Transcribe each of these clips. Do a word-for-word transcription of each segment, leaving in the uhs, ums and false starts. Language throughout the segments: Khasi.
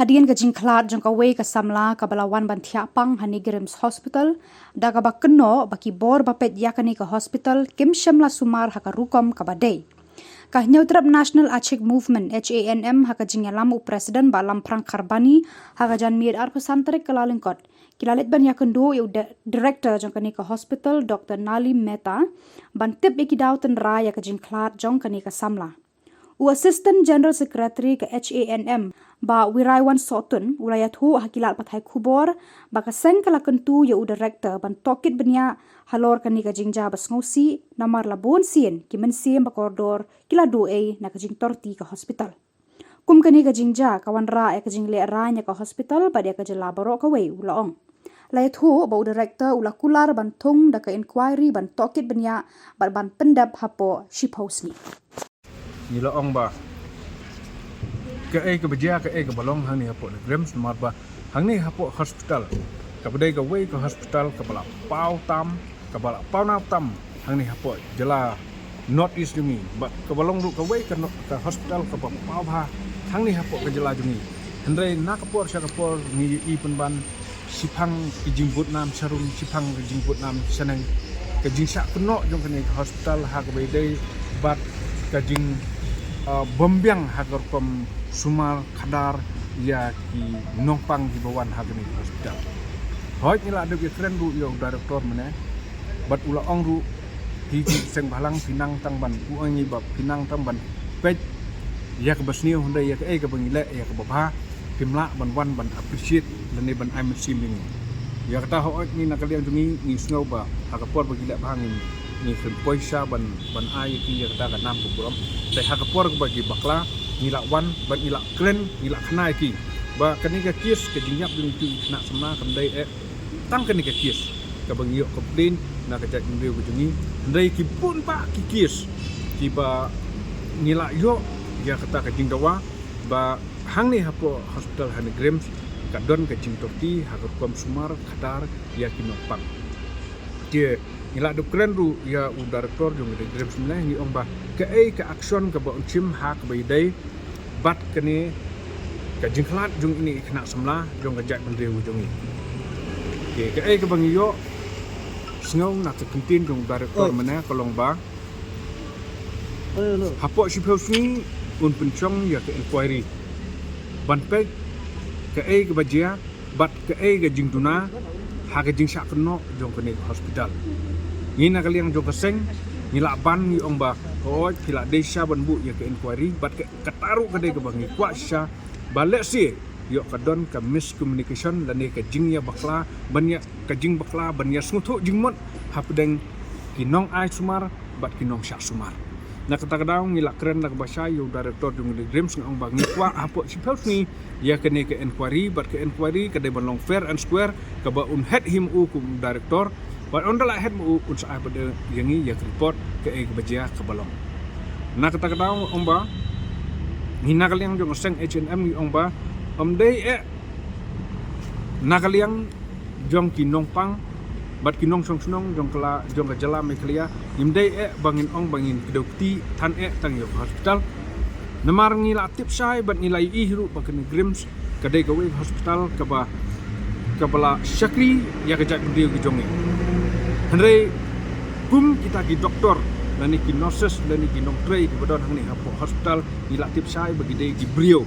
Hadien ka jingkhlad jong kawei ka samla kaba la wan ban thiah pang ha NEIGRIHMS Hospital, da kaba kynnoh ba ki bor ba peit ïa kane ka hospital kim shym la sumar ha ka rukom kaba dei. Ka Hynñiewtrep National Achik Movement, H A N M, ha ka jingïalam u President Bah Lamphrang Kharbani, ha ka janmiet arphew san tarik Kyllalyngkot, ki la leit ban ïakynduh ïa u di-, Director jong kane ka hospital, Doctor Nali Mehta, ban tip ïa ki daw tynrai ïa ka jingkhlad jong kane ka samla. U Assistant General Secretary ka H A N M, Bah Wiraiwan Sohtun, u la ïathuh ha ki lad pathai khubor ba ka seng ka la kyntu ïa u Director ban tohkit bniah halor kane ka jingjia ba sngewsih, namar la bun sien ki mynsiem ba kordor ki la duh ei na ka jingtorti ka hospital. Kum kane ka jingjia ka wanrah ïa ka jinglehrain ïa ka hospital bad ïa ka jylla baroh kawei, u la ong. La ïathuh ba u Director u la kular ban thung da ka inquiry ban tohkit bniah bad ban pyndep hapoh shiphew sngi. Ngi la ong ba kaei kaba jia, kaei kaba long hangne hapoh NEIGRIHMS, namar ba hangne hapoh hospital, kaba dei kawei ka hospital kaba la paw tam, kaba la paw nap tam hangne hapoh jylla North East jong ngi, ba kaba long ruh kawei ka no-, ka hospital kaba paw bha hangne hapoh ka jylla jong ngi. Hynrei na ka por sha ka por ngi ïohi pynban shiphang ki jingbud nam sharum, shiphang ki jingbud nam shaneng, ka jingshah kynnoh jong kane ka hospital ha kaba ïadei bad ka jing, ah, bym biang ha ka rukom sumar khadar ïa ki nongpang kiba wan ha kane ka hospital. Hooid, ngi la dep ïakren ruh ïa u Director mynne, bad u la ong ruh, phi, phi seng bhalang, phi nang tang ban, u ong ïa ngi ba phi nang tang ban peit ïa kaba sniew, hynrei ïa kaei kaba ngi leh ïa kaba bha phim lah ban wan ban appreciate lane ban ai mynsiem ïa ngi. Ïa kata, hooid, ngi na ka liang jong ngi ngi sngew ba ha ka por ba ki leh bha ngi, ngi khlem poi sha ban, ban ai ïa ki ïa kata ka nam ka burom. Te ha ka por ba ki bakla ngi la wan bad ngi la kren, ngi la khana ïa ki ba kane ka case, ka jingïap jong ki khynnah samla kam dei eh tang kane ka case kaba ngi ïoh complain na ka jaitbynriew ka jong ngi. Hynrei ki bun bah ki case kiba ngi la ïoh ïa kata ka jingdawa ba hangne hapoh hospital ha NEIGRIHMS ka don ka jingtorti ha ka rukom sumar khadar ïa ki nongpang. Te ngi la dep kren ruh ïa u Director jong NEIGRIHMS mynne, ngi ong ba kaei ka action kaba un shim ha kaba ïadei bad kane ka jingkhlad jong ine i khynnah samla jong ka jaitbynriew jong ngi. Te kaei kaba ngi ïoh sngew na ka kyntien jong u Director mynne ka long ba hapoh shiphew sngi un pynshong ïa ka inquiry ban peit kaei kaba jia bad kaei ka jingduna ha ka jingshah kynnoh jong kane ka hospital. Ngi na ka liang jong ka seng ngi la ban, ngi ong ba hooid, phi la dei shisha ban buh ïa ka inquiry, bad ka, kata ruh ka dei kaba ngi kwah shisha ba lehse ïoh ka don ka miscommunication lane ka jingïabakla ban ïa, ka jingbakla ban ïasngewthuh jingmut hapdeng ki nongai sumar bad ki nongshah sumar. Na kata ka daw ngi la kren da kaba shai ïa u Director jong NEIGRIHMS, nga ong ba ngi kwah hapoh shiphew sngi ïa kane ka inquiry, bad ka inquiry ka dei ban long fair and square, kaba un head him u kum u Director, bad ynda la head ma u un sa ai pat ïa ngi ïa ka report kaei kaba jia kaba long. Na kata ka daw nga ong ba ngi na ka liang jong ka seng H A N M ngi ong ba ym dei eh na ka liang jong ki nongpang bad ki nongshong shnong jong ka la, jong ka jylla Meghalaya, ngim dei eh ba ngin ong ba ngin kdew kti than eh tang ïa ka hospital. Namar ngi la tip shai bad ngi la ïohi ruh ba ka NEIGRIHMS ka dei kawei ka hospital kaba, kaba la shakri ïa ka jaitbynriew ka jong ngi. Hynrei kum kita ki doktor lane ki nurses lane ki nongtrei kiba don hangne hapoh hospital, ngi la tip shai ba ki dei ki briew.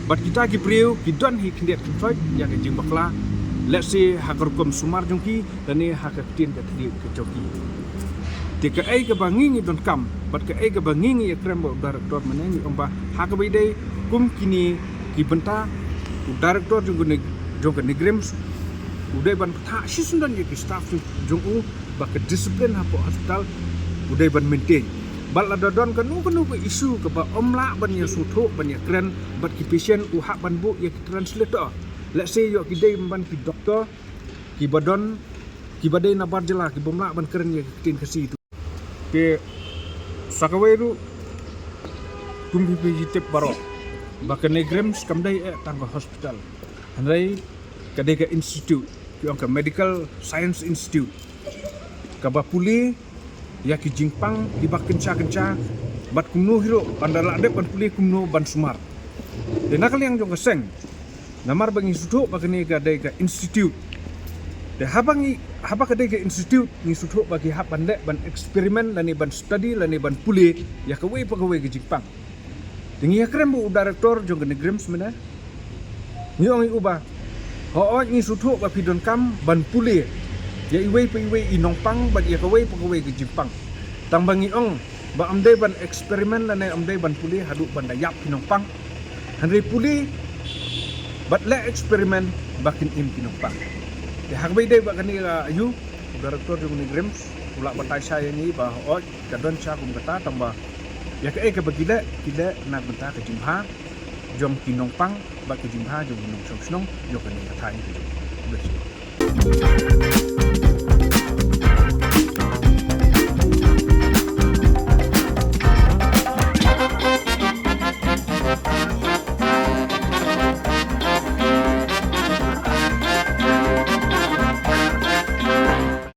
Bad kita ki briew ki don hi khyndiat kynthoi ïa ka jingbakla, lehse ha ka rukom sumar jong ki lane ha ka ktien ka thylliej ka jong ki. Te kaei kaba ngi ngi donkam bad kaei kaba ngi ngi ïakren bad u Director mynne, ngi ong ba ha kaba ïadei kum kine ki bynta, u Director jong ka NEI-, jong ka NEIGRIHMS u dei ban bthah shisyndon ïa ki staff jong, jong u, ba ka discipline hapoh hospital u dei ban maintain. Bad lada don kano kano ka issue kaba ym lah ban ïasngewthuh ban ïakren bad ki patient, u hap ban buh ïa ki translator. Lehse ïoh ki dei ban ki doktor kiba don, kiba dei na bar jylla, kibym lah ban kren ïa ka ktien Khasi tu. Te sa kawei ruh, kum phi, phi tip baroh ba ka NEIGRIHMS kam dei eh tang ka hospital, hynrei ka dei ka institute, ki ong ka Medical Science Institute, kaba pule ïa ki jingpang kiba kynsha kynsha, bad kumno hi ruh ynda la dep ban pule kumno ban sumar. Te na ka liang jong ka seng Namar ba ngi sngewthuh ba kane ka dei ka institute. Te haba ngi, haba ka dei ka institute, ngi sngewthuh ba ki hap ban leh, ban experiment lane ban study lane ban pule ïa kawei pa kawei ka jingpang. Te ngi ïakren bad u director jong ka NEIGRIHMS mynne. Ngi ong ïa u ba, hooid, ngi sngewthuh ba phi donkam ban pule ïa iwei pa iwei i nongpang bad ïa kawei pa kawei ka jingpang. Tang ba ngi ong ba ym dei ban experiment lane ym dei ban pule haduh ban da ïap ki nongpang. Hynrei pule bad leh experiment ba kin im ki nongpang. Te ha kaba ïadei bad kane, ah, ïa u director jong NEIGRIHMS u la batai sha ïa ngi ba hooid, ka don sha kum kata, tang ba ïa kaei kaba ki leh, ki leh na ka bynta ka jingbha jong ki nongpang bad ka jingbha jong ki nongshong shnong jong kane ka thaiñ ka jong.